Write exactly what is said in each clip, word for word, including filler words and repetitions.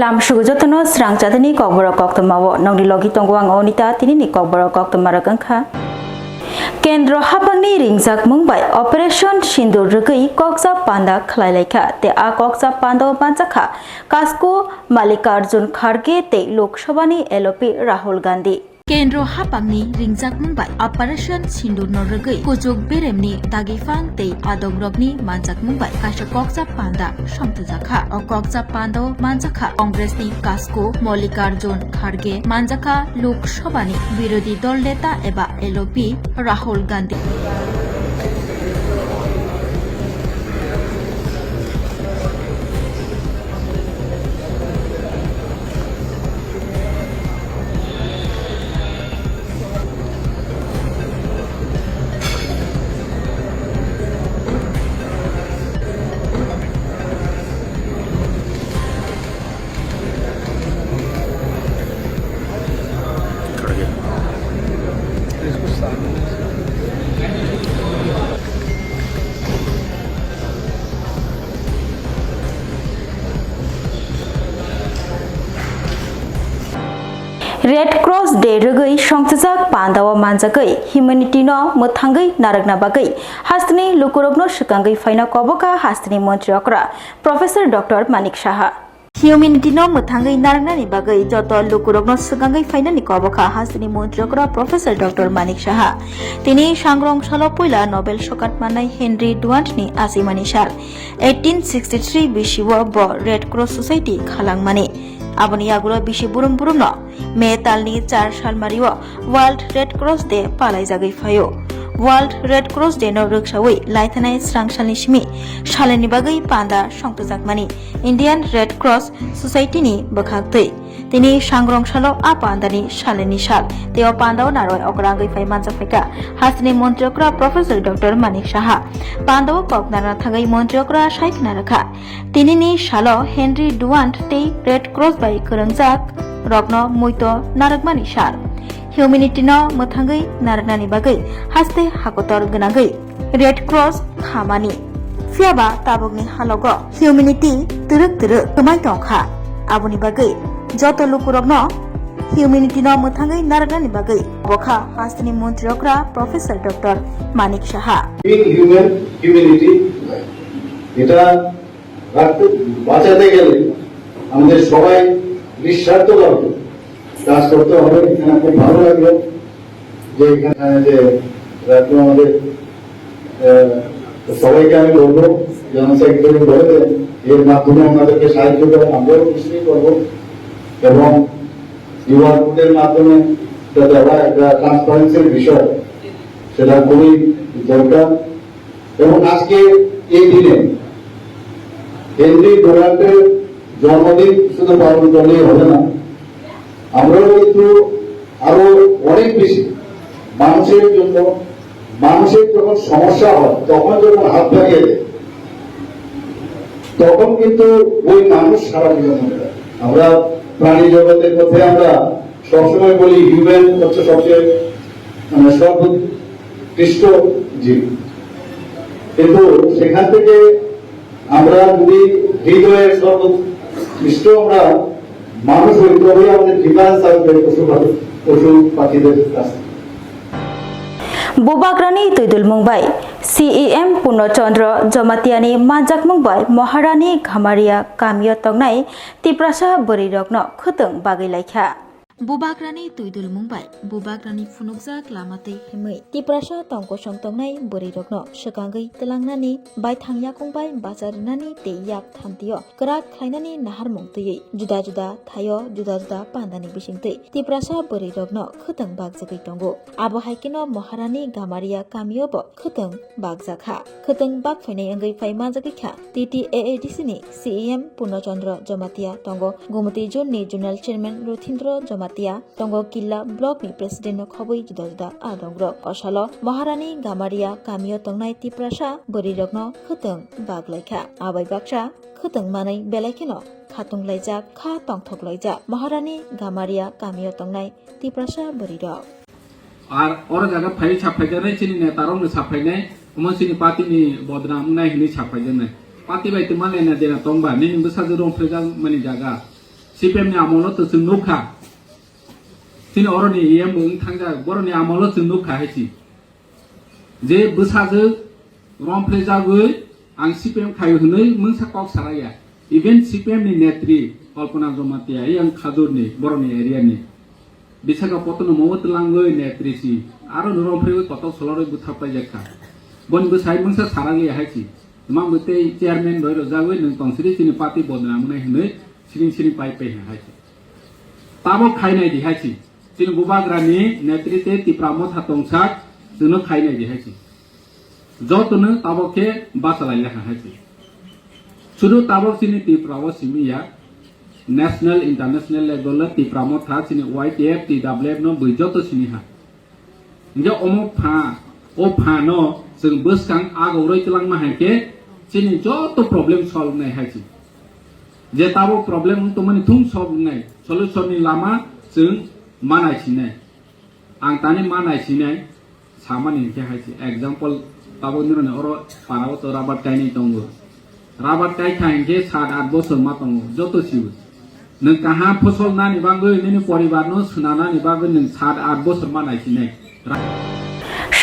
Lam sugu jotono srang chadani kokborok koktwma o nongni logi tongo ang Onita, tinini kokborok koktwma rok wngkha. Kendro haphangni ringjak mung bai Operation Sindur rwgwi kokjak panda khlai laikha, tei a kokjak panda o manjakha Kasko Mallikarjun Kharge tei Lok Sabhani L O P Rahul Gandhi. Kendro haphangni ringjak mung bai Operation Sindur no rwgwi kuchuk beremni dagi phang tei adongrokni manjak mung bai kaisa kokjak panda songtwjakha. O kokjak panda o manjakha Congress ni Kasko Mallikarjun Kharge, manjakha Lok Sabha ni birodhi dol neta eba L O P Rahul Gandhi. Red Cross Day rwgwi songchajak panda o manjagwi humanity no mwthangwi narwkna bagwi hasteni lukurokno swkangwi phaina kobokha hasteni montri okra Professor Doctor Manik Saha. Humanity no mwthangwi narwknani bagwi joto lukurokno swkangwi phainani kobokha hasteni montri okra Professor Doctor Manik Saha. Tini sangrong salo puila Nobel sokat mannai Henry Dunant ni achimani sal. Eighteen sixty-three bisi o bo Red Cross Society khalangmani. Aboni yagulo bisi burum burumno May talni char salmario World Red Cross Day palaijagwi phaio. World Red Cross Day no rwksawi laithanai srang salni simi salini bagwi panda songtwjakmani Indian Red Cross Society ni bwkhaktwi. Tini sangrong salo a pandani salini sal. Tei o pandao narwai okra wngwi phai manjak phaikha hasteni montri okra Professor Doctor Manik Saha. Pandao kok narwna thangwi montri okra sai khna rwkha. Tinini salo Henry Dunant tei Red Cross bai kwrwngjak rokno muito narwkmani sal. Humanity no mwthangwi narwknani bagwi haste hakotor gwnangwi Red Cross khamani. Phiyaba tabukni halogo humanity twrwk twrwk kwmai tongkha. Aboni bagwi joto lukurokno humanity no mwthangwi narwknani bagwi bokha hasteni montri okra Professor Doctor Manik Saha. Being human, humanity, এটা রাখতে, বাঁচাতে গেলে আমাদের সবাই নিঃস্বার্থভাবে কাজ করতে হবে। এখানে খুব ভালো লাগলো যে এখানে যে রাখলো আমাদের, আহ, সবাইকে আমি বলবো, জেনারেল সেক্রেটারি বলেছেন, এর মাধ্যমে আমাদেরকে সাহায্য করেন, আমরাও নিশ্চয়ই করবো। এবং কিউআর কোডের মাধ্যমে যাতে হয়, একটা ট্রান্সপারেন্সির বিষয়, সেটা খুবই দরকার। এবং আজকে এই দিনে হেনরি ডুরান্টের জন্মদিন শুধু পালন করলেই হবে না, আমরাও কিন্তু আরো অনেক বেশি মানুষের জন্য, মানুষের যখন সমস্যা হয়, তখন যখন হাত বাড়িয়ে দেয়, তখন কিন্তু ওই মানুষ সারা জীবন মনে রাখে। আমরা প্রাণী জগতের মধ্যে আমরা সবসময় বলি হিউম্যান হচ্ছে সবচেয়ে, মানে, সর্বোৎকৃষ্ট জীব, কিন্তু সেখান থেকে আমরা যদি হৃদয়ের সর্বোৎকৃষ্ট আমরা মানুষ হই, তবেই আমাদের ডিফারেন্স আসবে পশু পাখি, পশু পাখিদের কাছ থেকে। Bubagrani twidulmung bai C E M Purno Chandra Jamatia ni manjakmung bai Maharani Ghamaria kamio tongnai Tiprasa bwrwi rokno khwtwng bagwi laikha. Bubagrani twidulmung bai Bubagrani phunukjak lama twi himwi Tiprasa tongkosong tongnai bwrwi rokno swkangwi twlangnani, baithang yakung bai bacha rwnani tei yak thamtio kwrak khlainani naharmung twiwi juda juda thaio juda juda pandani bisingtwi Tiprasa bwrwi rokno khwtwng bakjagwi tongo. Abo hai kheno Maharani Gamaria kamio bo khwtwng bakjakha. Khwtwng bakphainai wngwi phai manjagwi kha T T A A D C ni C E M Purno Chandra Jamatia tongo, Gumoti Zone ni Zonal Chairman Ruthindra Jamatia tongo, Killa Block ni President no khobwi juda juda adongrok. Kosalo Maharani Gamaria kamio tongnai Tiprasa bwrwi rokno khwtwng bak laikha. Abai baksa khwtwng manwi belai kheno khatung laijak, kha tongthok laijak Maharani Gamaria kamio tongnai Tiprasa bwrwi rok. Ar oro jaga phai saphaikha nai chini neta rok no saphainai, omo chini party ni bodnam wngnai hinwi saphaikha nai. Party bai twma lena dena tongba, nini bwsajwk rong phrejakmani jaga. C P M ni amolo to chwng nukha. Chini oroni E M bo wng thangjak, boroni amolo chwng nukha hai si. Je bwsajwk romphrijagwi ang C P M khaio hwnwi mungsa kok salaiya. Even C P M ni netri Kalpana Jamatia, yang Khajurni, boroni area ni. Visakhapatnam o twlangwi netri si, aro norok phaiwi kotor solorwi bwtha paijak kha. Boni bwsai mungsa sarang liya hai si. Tma bwtwi chairman roi rwjagwi nwng tongsiri chini party bodnam wngnai hwnwi siring siring pai pai hai si. Tabok khainai di hai si. Chini bubagrani netri tei Tipra Motha tongsak chwngno khainai di hai si. Jotono tabok khe bachalai lekha hai se. Sudu tabok chini Tripura o simi ya, national, international level o Tipra Motha chini Y T F, T W F no bui joto simi ha. Hingke omo pha, o pha no chwng bwskang agoroi twlangma hai khe chini joto problem solve nai hai se. Je tabok problem wng tongmani thung solve nai, solution ni lama chwng manai sinai. Ang tani ma naisinai samani hinkhe hai se. Example, tabok nini oro parao to rabar kainwi tongo. Rabar kai kha hinkhe sat at bosor ma tongo, joto sibo. Nwng kaham phosol nani bagwi, nini poribar no swnanani bagwi nwng sat at bosor ma naisinai. Ra-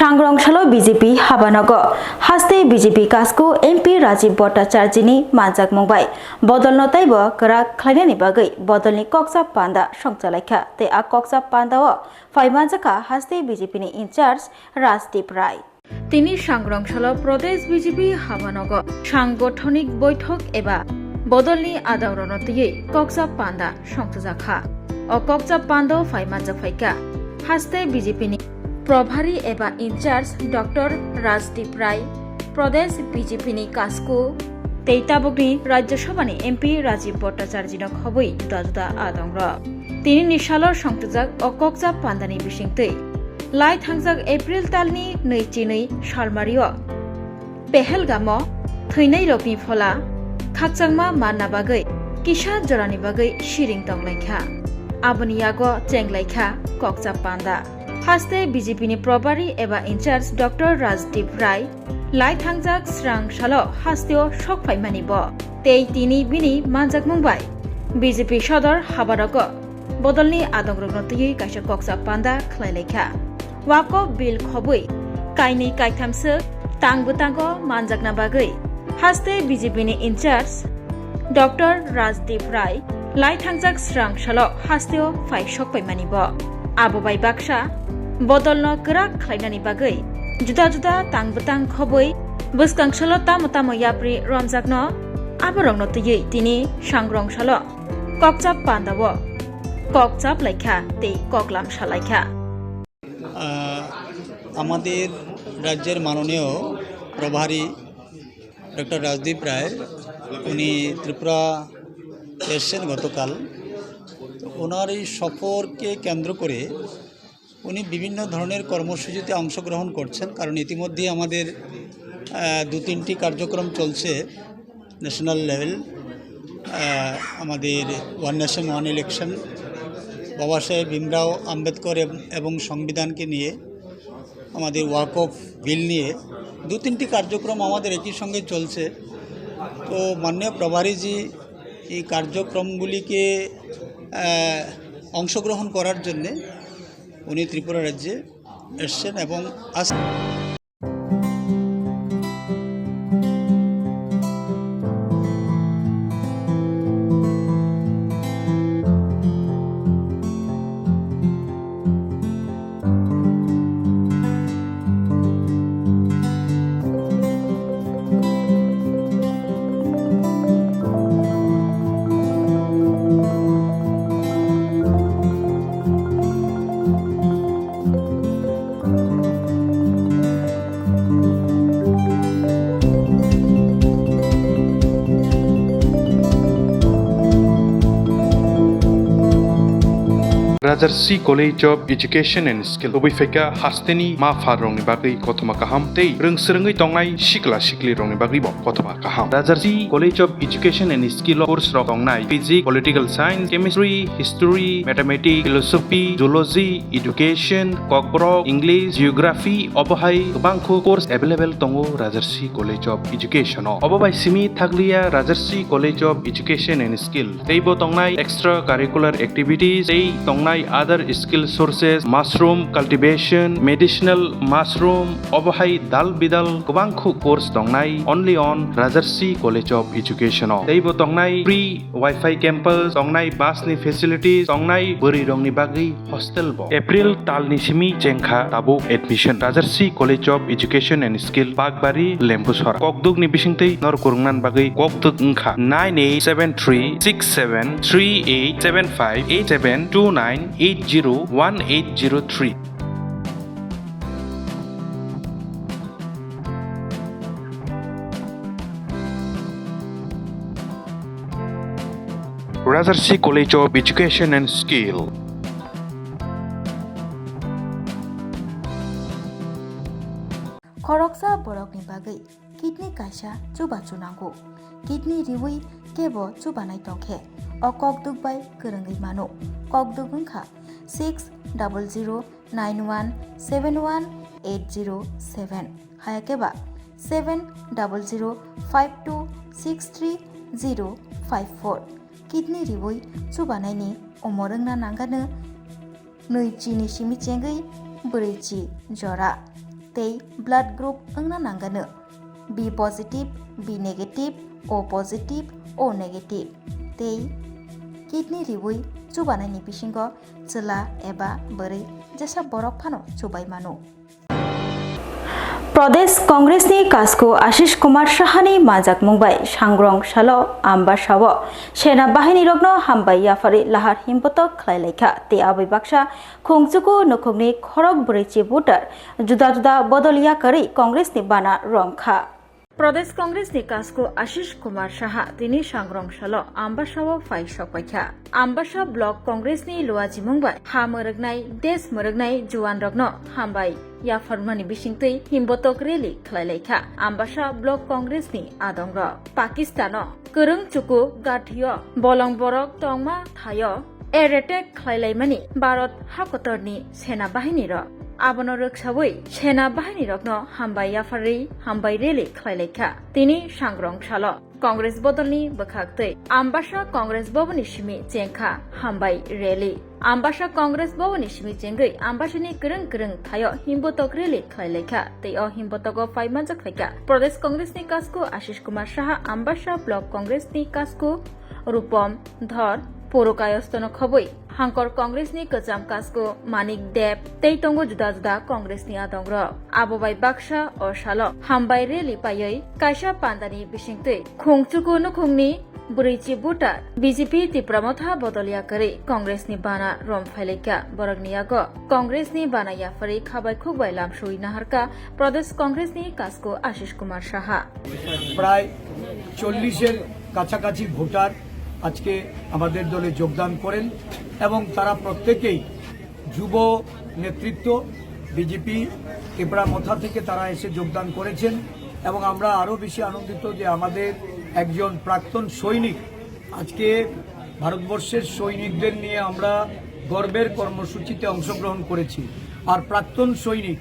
Sangrong salo B J P habanogo haste B J P kasku M P Rajiv Bhattacharjini manjakmung bai bodolno teibo kwrak khlainani bagwi bodolni koksa panda songchalaikha tei a koksa pandao phai manjakha haste B J P ni in charge Rajdeep Rai. Tini Sangrong salo Pradesh B J P habanogo sangothonik boithok eba bodolni adongrokno twiwi koksa panda songchajakha. O koksa pandao phai manjak phaikha haste B J P ni Probhari eba in charge Doctor Rajdeep Rai, Pradesh B J P ni kasku tei tabukni Rajya Sabha ni M P Rajiv Bhattacharjino khobwi juda juda adongrok. Tinini salo songtwjak o koksa pandani bisingtwi lai thangjak April talni nwi chinwi salmario Pahalgamo thwinairokni phola khakchangma manna bagwi kisa jorani bagwi siring tonglaikha. Aboni yago chenglaikha koksa panda. Haste B J P ni Probhari eba in charge Doctor Rajdeep Rai lai thangjak srang salo hasteo sok phaimani bo. Tei tini bini manjakmung bai B J P sodor habarogo bodolni adongrokno twiwi kaisa koksa panda khlailaikha. Wako bill khobwi kainwi kaithamswk tang bwtango manjakna bagwi haste B J P ni in charge Doctor Rajdeep Rai lai thangjak srang salo hasteo phai sokpaimani bo. Abo bai baksa bodolno kwrak khlainani bagwi juda juda tang bwtang khobwi bwskang salo tamo tamo yapri romjakno aborokno twiwi tini sangrong salo kokchap pandao kokchap laikha tei koklam salaikha. আহ, আমাদের রাজ্যের মাননীয় প্রভারী ডক্টর রাজদীপ রায়, উনি ত্রিপুরা এসছেন গতকাল। তো ওনার এই সফরকে কেন্দ্র করে উনি বিভিন্ন ধরনের কর্মসূচিতে অংশগ্রহণ করছেন, কারণ ইতিমধ্যেই আমাদের, আহ, দু তিনটি কার্যক্রম চলছে ন্যাশনাল লেভেল, আহ, আমাদের ওয়ান নেশন ওয়ান ইলেকশন, বাবা সাহেব ভীমরাও আম্বেদকর এব-, এবং সংবিধানকে নিয়ে, আমাদের ওয়াকফ বিল নিয়ে দু তিনটি কার্যক্রম আমাদের একই সঙ্গে চলছে। তো মাননীয় প্রভারীজি এই কার্যক্রমগুলিকে, আহ, অংশগ্রহণ করার জন্যে উনি ত্রিপুরা রাজ্যে এসছেন এবং আজ Rajarsi College of Education and Skill kubui phaikha hasteni ma pharrokni bagwi kothoma kaham tei rwng swrwngwi tongnai sikla siklirokni bagwibo kothoma kaham. Rajarsi College of Education and Skill o course rok tongnai Physics, Political Science, Chemistry, History, Mathematics, Philosophy, Zoology, Education, Kokborok, English, Geography, obo hai kwbangkho course available tongo Rajarsi College of Education o. Obo bai simi thakliya Rajarsi College of Education and Skill teibo tongnai extra curricular activities tei tongnai other skill sources, mushroom cultivation, medicinal mushroom, obo hai dal bidal kwbangkho course tongnai only on Rajarsi College of Education o. Teibo tongnai free Wi-Fi campus, tongnai bus ni facilities, tongnai bwrwi rokni bagwi hostel bo. April tal ni simi chengkha tabuk admission. Rajarsi College of Education and Skill, Bakbari, Lembusora. Kokduk ni bisingtwi nor kurungnan bagwi kokduk wngkha nine eight seven three six seven three eight seven five eight seven two nine eight zero one eight zero three. Rajarsi College of Education and Skill. Khoroksa borokni bagwi kidney kaisa chubachu nango. Kidney riwi kebo chubanai tongkhe o kokduk bai kwrwngwi mano. Kokduk wngkha six double zero nine one seven one eight zero seven, hayakhe ba seven double zero five two six three zero five four. Kidney riwi chubanaini umor wngna nangano nwi chini simi chengwi brwi chi jora tei blood group wngna nangano B positive, B negative, O positive, O negative tei kidney riwi chubanaini bisingo chwla eba bwrwi jesa borok phano chubai mano. Pradesh Congress ni kasku Ashish Kumar Saha ni manjakmung bai sangrong salo Ambasa o Sena bahini rokno hambai yapharwi lahar himbotok khlai laikha tei aboni baksa Khungchuku nukhungni khorok brwi chi voter juda juda bodol yakarwi Congress ni bana romkha. Pradesh Congress ni kasku Ashish Kumar Saha tini sangrong salo Ambasa o phai sokpaikha. Ambasa Block Congress ni luachimung bai ha mwrwknai, desh mwrwknai juan rokno hambai yapharmani bisingtwi himbotok rally khlai laikha Ambasa Block Congress ni adongrok. Pakistan o kwrwng chuku gathio bolong borok tongma thaio air attack khlai laimani Bharat hakotorni sena bahinirok. Abono rwksawi sena bahinirokno hambai yapharwi hambai rally khlai laikha tini sangrong salo. Congress bodolni bwkhaktwi Ambasa Congress Bhavanni simi chengkha hambai rally. Ambasa Congress Bhavanni simi chengwi Ambasani kwrwng kwrwng thaio himbotok rally khlai laikha tei o himbotogo phai manjak phaikha Pradesh Congress ni kasku Ashish Kumar Saha, Ambasa Block Congress ni kasku Rupom Dhor, Puru Kayostono khobwi Hangkor Congress ni kwcham kasku Manik Deb tei tongo juda juda Congress ni adongrok. Abo bai baksa o salo hambai rally paiwi kaisa pandani bisingtwi Khungchuku nukhungni brwi chi voter B J P Tipra Motha bodol yakarwi Congress ni bana rom phailaikha. Borokni yago Congress ni bana yapharwi khabai khukbai lamsui naharkha Pradesh Congress ni kasku Ashish Kumar Saha. প্রায় চল্লিশের কাছাকাছি ভোটার আজকে আমাদের দলে যোগদান করেন এবং তারা প্রত্যেকেই যুব নেতৃত্ব বিজেপি ত্রিপুরা মথা থেকে তারা এসে যোগদান করেছেন এবং আমরা আরও বেশি আনন্দিত যে আমাদের একজন প্রাক্তন সৈনিক আজকে ভারতবর্ষের সৈনিকদের নিয়ে আমরা গর্বের কর্মসূচিতে অংশগ্রহণ করেছি। আর প্রাক্তন সৈনিক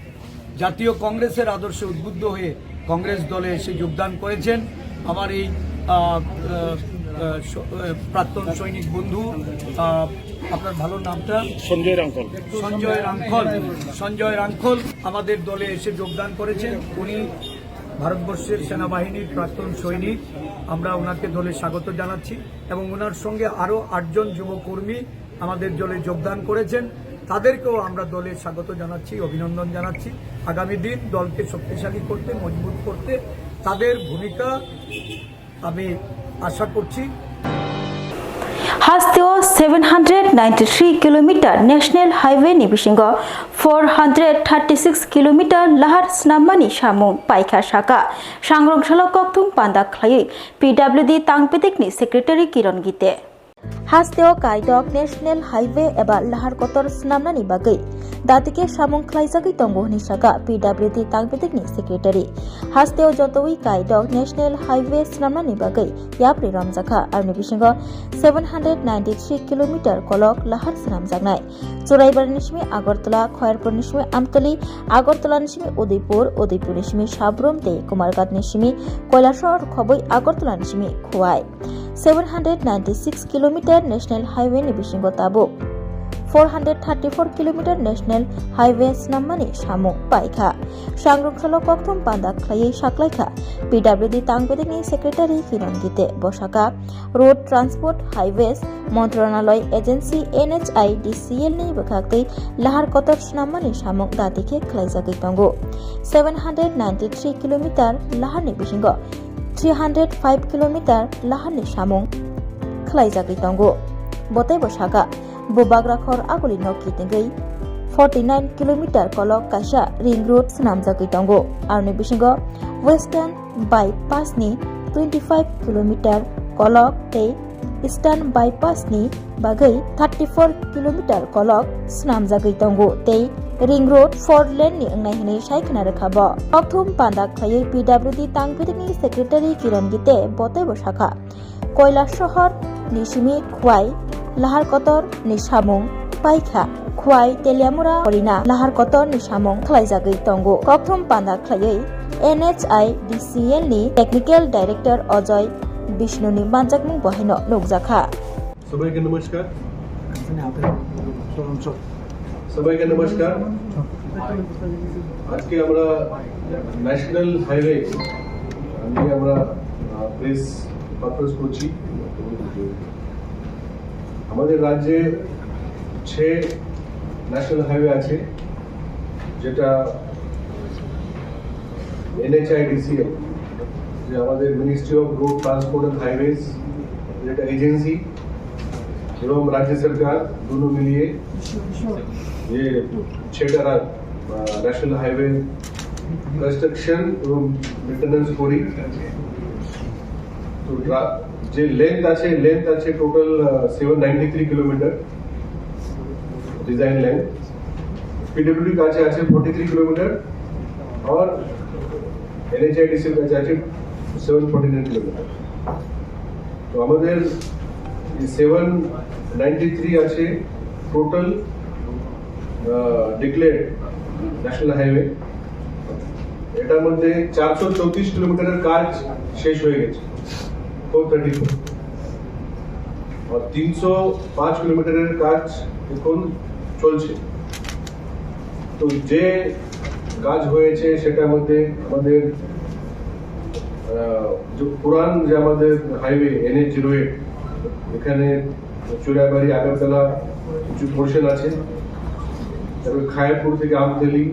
জাতীয় কংগ্রেসের আদর্শে উদ্বুদ্ধ হয়ে কংগ্রেস দলে এসে যোগদান করেছেন আমার এই আহ, আহ, আহ, স- আহ, প্রাক্তন সৈনিক বন্ধু, আহ, আপনার ভালো নামটা? সঞ্জয় রাংখল। সঞ্জয় রাংখল। সঞ্জয় রাংখল আমাদের দলে এসে যোগদান করেছেন। উনি ভারতবর্ষের সেনাবাহিনীর প্রাক্তন সৈনিক। আমরা ওনাকে দলে স্বাগত জানাচ্ছি এবং ওনার সঙ্গে আরও আটজন যুবকর্মী আমাদের দলে যোগদান করেছেন। তাদেরকেও আমরা দলে স্বাগত জানাচ্ছি, অভিনন্দন জানাচ্ছি। আগামী দিন দলকে শক্তিশালী করতে, মজবুত করতে তাদের ভূমিকা আমি আশা করছি। Hasteo seven hundred ninety three kilometer national highway ni bisingo four hundred thirty six kilometer lahar snammani samung paikha saka sangrong salo kokthum panda khlaiwi P W D tangpitik ni secretary Kiron Gite. Hasteo kaidok National Highway eba lahar kotor swnamnani bagwi datikhe samung khlaijagwi tongo hwnwi sakha P W D tangbitikni secretary. Hasteo jotowi kaidok National Highway swnamnani bagwi yapri romjakha, aroni bisingo seven hundred ninety three kilometer kolok lahar swnamjaknai. Churaibarni simi Agartala, Khairpurni simi Amtali, Agartalani simi Udaipur, Udaipurni simi Sabrum tei Kumarghatni simi Kailasahar khobwi Agartalani simi Khowai. Seven hundred ninety six kilometer National Highway ni bisingo tabuk four hundred thirty four kilometer National Highway swnammani samung paikha. Sangrong salo kokthum panda khlaiwi saklaikha P W D tangbitikni secretary Kiran Gite. Bo sakha, Road Transport Highways Montronaloi Agency N H I D C L ni bwkhaktwi lahar kotor swnammani samung datikhe khlaijagwi tongo. Seven hundred ninety three kilometer laharni bisingo three hundred five kilometer laharni samung khlaijagwi tongo. Bo teibo sakha, bubagra khor aguli no kitingwi forty nine kilometer kolok kaisa ring road swnamjagwi tongo. Aroni bisingo Western Bypass ni twenty five kilometer kolok tei Eastern Bypass ni bagwi thirty four kilometer kolok swnamjagwi tongo tei ring road four lane ni wngnai hwnwi sai khna rwkha bo. Kokthum panda khlaiwi P W D tangbitikni secretary Kiran Gite bo teibo sakha, Kailasahar ni simi Khowai lahar kotor ni samung paikha. Khowai Teliamura Horina lahar kotor ni samung khlaijagwi tongo. Kokthum panda khlaiwi N H I D C L ni Technical Director Ajoy Bishnu ni manjakmung bo haino nukjakha. সবাইকে নমস্কার। সবাইকে নমস্কার। আজকে আমরা national highway নিয়ে আমরা, আহ, press conference করছি। আমাদের রাজ্যে ছ ন্যাশনাল হাইওয়ে আছে, যেটা এনএইচআইডিসিএল, যে আমাদের ministry of road transport and highways, যেটা এজেন্সি, এবং রাজ্য সরকার দুনো মিলিয়ে যে ছটা রা-, আহ, ন্যাশনাল হাইওয়ে কনস্ট্রাকশন এবং মেইনটেনেন্স করি। তো রা-, যে লেন্থ আছে, লেন্থ আছে টোটাল, আহ, seven ninety three kilometre design length. পিডব্লিউডির কাছে আছে ফর্টি থ্রি কিলোমিটার, আর এনএইচআইডিসির কাছে আছে সেভেন ফর্টি নাইন কিলোমিটার। তো আমাদের সেভেন নাইনটি থ্রি আছে টোটাল ডিক্লেয়ার্ড ন্যাশনাল হাইওয়ে। এটার মধ্যে চারশো চৌত্রিশ কিলোমিটারের কাজ শেষ হয়ে গেছে, ফোর থার্টি ফোর, আর তিনশো পাঁচ কিলোমিটারের কাজ এখন চলছে। তো যে কাজ হয়েছে সেটার মধ্যে আমাদের, আহ, যে পুরান যে আমাদের হাইওয়ে এনএইচ জিরো এইট, এখানে চুড়াবাড়ি আগরতলা কিছু পোর্শন আছে, তারপরে খায়েরপুর থেকে আমতলি,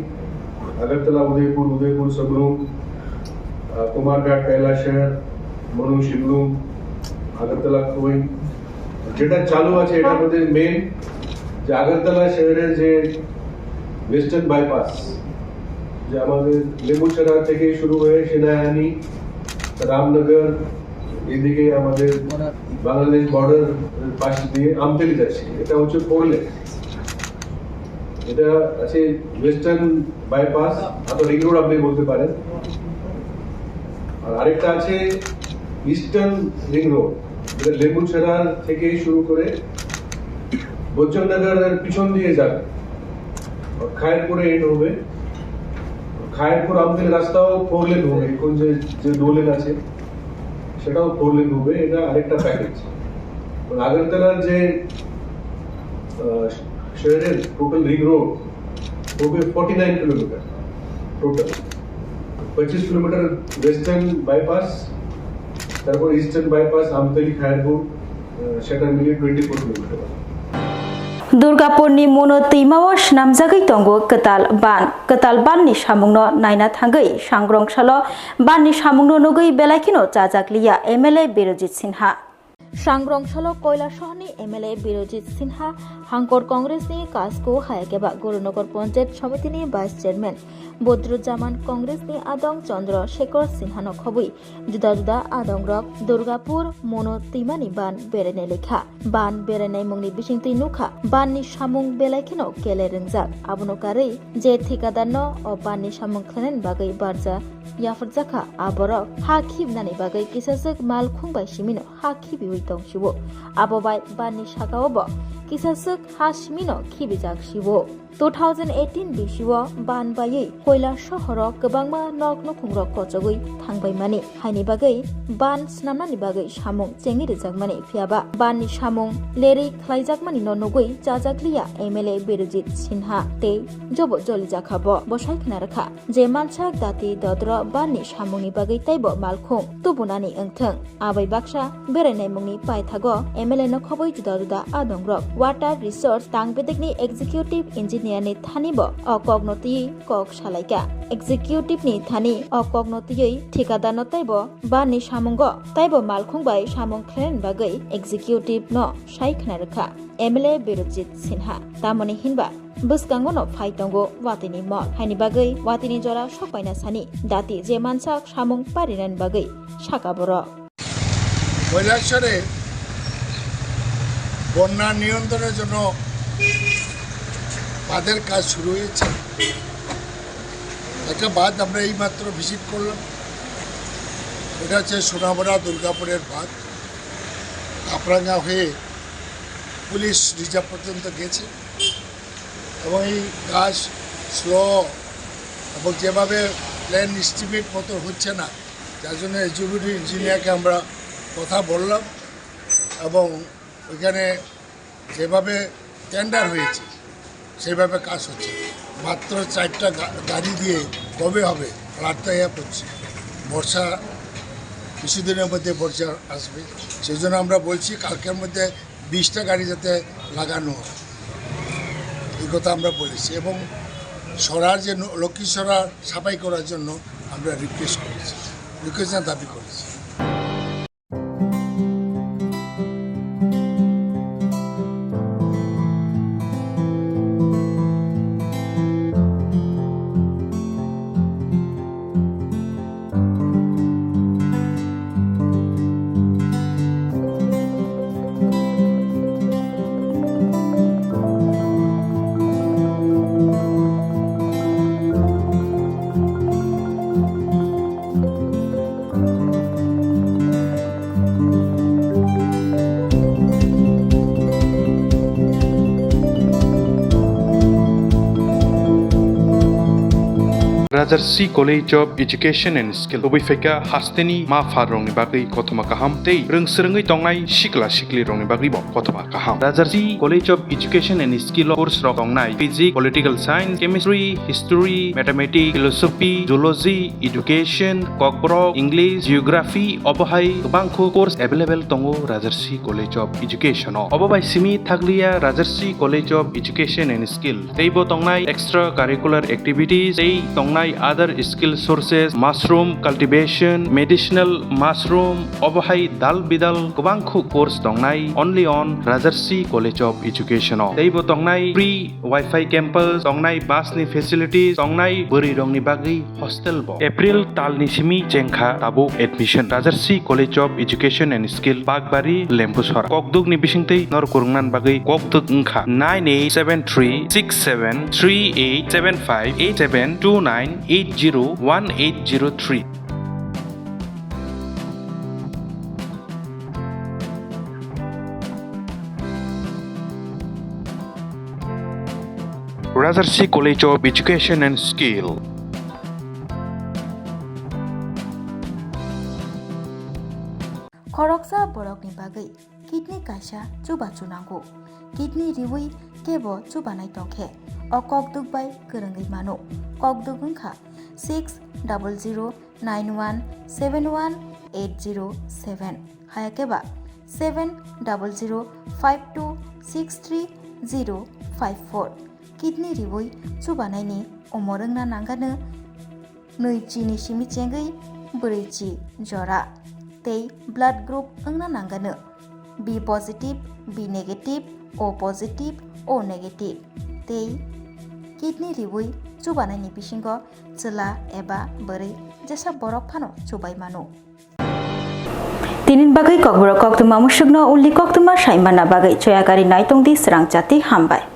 আগরতলা উদয়পুর, উদয়পুর সাবরুম, আহ, কুমারঘাট, কৈলাসহর, মনু শিবলুম, আগরতলা খোয়াই, যেটা চালু আছে, এটা আমাদের মেন, যে আগরতলা শহরে যে ওয়েস্টার্ন বাইপাস, যে আমাদের লেবুছড়া থেকে শুরু হয়ে সেনাহানি, রামনগর, এদিকে আমাদের বাংলাদেশ বর্ডার পাশ দিয়ে আমতলি যাচ্ছে, এটা হচ্ছে ফোর লেন। এটা আছে ওয়েস্টার্ন বাইপাস, অথবা রিং রোড আপনি বলতে পারেন। আর আরেকটা আছে ইস্টার্ন রিং রোড, যেটা লেবুছড়া থেকে শুরু করে বৈচন্দ্রনগরের পিছন দিয়ে যাবে, আর খায়েরপুরে এন্ড হবে। খায়েরপুর আমতলি রাস্তাও ফোর লেন হবে, এখন যে, যে দু লেন আছে, সেটাও ফোর লেন হবে, এটা আরেকটা প্যাকেজ। মানে আগরতলার যে, আহ, শহরের টোটাল রিং রোড হবে ফর্টি নাইন কিলোমিটার টোটাল। পঁচিশ কিলোমিটার ওয়েস্টার্ন বাইপাস, তারপর ইস্টার্ন বাইপাস আমতলি খায়েরপুর, আহ, সেটা মিলিয়ে twenty four kilometre. Durgapurni Mono twimao swnamjagwi tongo kwtal ban. Kwtal banni samungno naina thangwi sangrong salo banni samungno nugwi belai kheno chajak liya M L A Birojit Sinha. Sangrong salo Koilasohorni M L A Birojit Sinha, Hangkor Congressni Kasko Hayakeba, Gurunagar Panchayat Somitini Vice Chairman Bodrujjaman, Congressni Adong Chandra Shekhar Sinhano khobwi juda juda adongrok Durgapur Mono twimani ban berainai lekha. Ban berainaimungni bisingtwi nukha, banni samung belai kheno kele rwngjak. Abono karwi je thikadarno o banni samung khlainani bagwi barja yapharjakha, aborok ha khibnani bagwi kisaswk malkhung bai simino ha khibiwi tong siwo. Abo bai banni sakao bo kisaswk ha simino khibijak siwo. Two thousand eighteen bisio ban baiwi Koilasohoro kwbangma nok nukhungrok kochogwi thangbaimani, haini bagwi ban snamnani bagwi samung chengwi rwjakmani, phiyaba banni samung lerwi khlaijakmani no nugwi chajakliya M L A Birojit Sinha tei jobo jolijakha bo. Bo sai khna rwkha je mansak dati dodro banni samungni bagwi teibo malkhung tubunani wngthwng. Abai baksa berainaimungni paithago M L A no khobwi juda juda adongrok Water Resource Tang Bedekni Executive Engineer ni thani bo o kokno twiwi kok salaikha. Executive ni thani o kokno twiwi thikadarno teibo banni samungo teibo malkhung bai samung khlainani bagwi executive no sai khna rwkha M L A Birojit Sinha. Tamoni hinba bwskango no phai tongo watini mol. Haini bagwi watini jora sok paina sani dati je mansak samung parinani bagwi saka borok. কৈলাসহরে বন্যা নিয়ন্ত্রণের জন্য বাঁধের কাজ শুরু হয়েছে। একটা বাঁধ আমরা এইমাত্র ভিজিট করলাম, এটা হচ্ছে সোনামুড়া দুর্গাপুরের বাঁধ। কাপরাঙ্গা হয়ে পুলিশ রিজার্ভ পর্যন্ত গেছে এবং এই কাজ স্লো এবং যেভাবে প্ল্যান এস্টিমেট মতো হচ্ছে না, যার জন্য এক্সিকিউটিভ ইঞ্জিনিয়ারকে আমরা কথা বললাম এবং ওইখানে যেভাবে টেন্ডার হয়েছে সেভাবে কাজ হচ্ছে। মাত্র চারটা গা-, গাড়ি দিয়ে কবে হবে? রাস্তায় পড়ছে, বর্ষা কিছুদিনের মধ্যে বর্ষা আসবে, সেই জন্য আমরা বলছি কালকের মধ্যে বিশটা গাড়ি যাতে লাগানো হয়, এই কথা আমরা বলেছি। এবং সরার যে ন-, লক্ষ্মী সরার সাফাই করার জন্য আমরা রিকোয়েস্ট করেছি, রিকোয়েস্ট না, দাবি করেছি। Rajarsi College of Education and Skill, tubui phaikha hasteni ma pha rokni bagwi kothoma kaham tei rwng swrwngwi tongnai sikla sikli rokni bagwi bo kothoma kaham. Rajarsi College of Education and Skill o course rok tongnai Physics, Political Science, Chemistry, History, Mathematics, Philosophy, Zoology, Education, Kokborok, English, Geography, obo hai kwbangkhu course available tongo Rajarsi College of Education o. Obo bai simi thakliya Rajarsi College of Education and Skill, teibo tongnai extra curricular activities, tei tongnai other skill sources, mushroom cultivation, medicinal mushroom, obo hai dal bidal kwbangkhu course tongnai only on Rajarsi College of Education o. Teibo tongnai free Wi-Fi campus, tongnai bus ni facilities, tongnai bwrwi rokni bagwi hostel bo. April tal ni simi chengkha tabuk admission. Rajarsi College of Education and Skill, Bakbari, Lembusora. Kokduk ni bisingtwi nor kwrwngna bagwi kokduk wngkha nine eight seven three six seven three eight seven five eight seven two nine eight zero one eight zero three. Rajarsi College of Education and Skill. Khoroksa borokni bagwi kidney kaisa chubachu nango. Kidney riwi kebo chubanai tongkhe o kokduk bai kwrwngwi mano. Kokduk wngkha six double zero nine one seven one eight zero seven, hayakeba seven double zero five two six three zero five four. Kidney riwi chubanaini umor wngna nangano nwi chini simi chengwi bwrwi chi jora tei blood group wngna nangano B positive, B negative, O positive, O negative. Tei kidney riwi chubanaini bisingo chwla eba bwrwi jesa borok phano chubai mano. Tinin bagwi kokborok koktwma musukno ulni koktwma saimana bagwi choyagari naitongdi srang chati hambai.